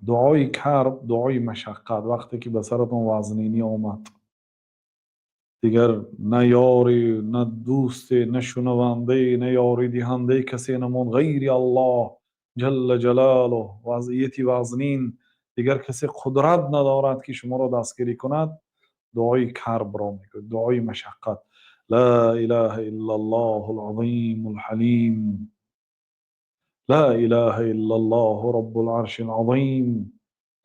Дуои карб, дуои машаққат, вақте ки ба саратон вазнинӣ омад, дигар на ёре, на дӯсте, на шунавандае, на ёридиҳандае касе намонд ғайри Аллоҳ ҷалла ҷалолаҳу. Вазъияти вазнин, дигар касе қудрат надорад, ки шуморо дастгирӣ кунад. Дуои карбро мегӯяд, дуои машаққат. Ло илаҳа иллаллоҳул азимул ҳалим, ло илаҳа иллаллоҳу роббул аршил азим,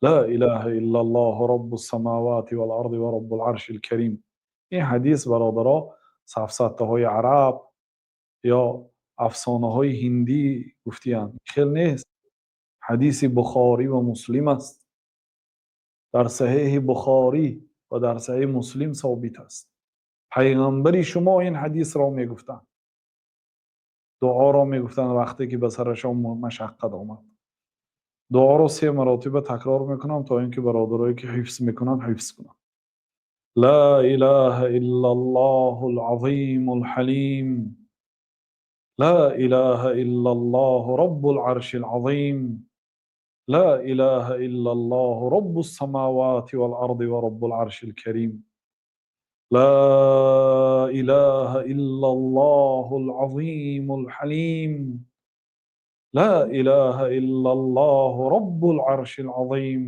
ло илаҳа иллаллоҳу роббус самовати вал арзи ва роббул аршил карим. Ин ҳадис, бародарон, сафсатаҳои араб ё афсонаҳои ҳиндӣ гуфтиянд, хел нест. Ҳадиси Бухорӣ ва Муслим аст. Дар Саҳеҳи Бухорӣ ва дар Саҳеҳи Муслим собит аст. Паёмбари шумо ин ҳадисро мегуфтанд, дуоро мегуфтанд, вақте ки ба сарашон машаққат омад. Дуоро се маротиба такрор мекунам, то инки бародарое ки ҳифз мекунанд, ҳифз кунанд. Ло илаҳа иллаллоҳул азимул ҳалим, ло илаҳа иллаллоҳу роббул аршил азим, ло илаҳа иллаллоҳу роббус самовати вал арзи ва роббул аршил карим. Ло илаҳа иллаллоҳул азимул ҳалим, ло илаҳа иллаллоҳу роббул аршил азим,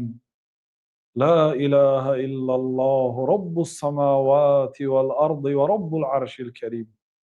ло илаҳа иллаллоҳу роббус самовати вал арзи ва роббул аршил карим.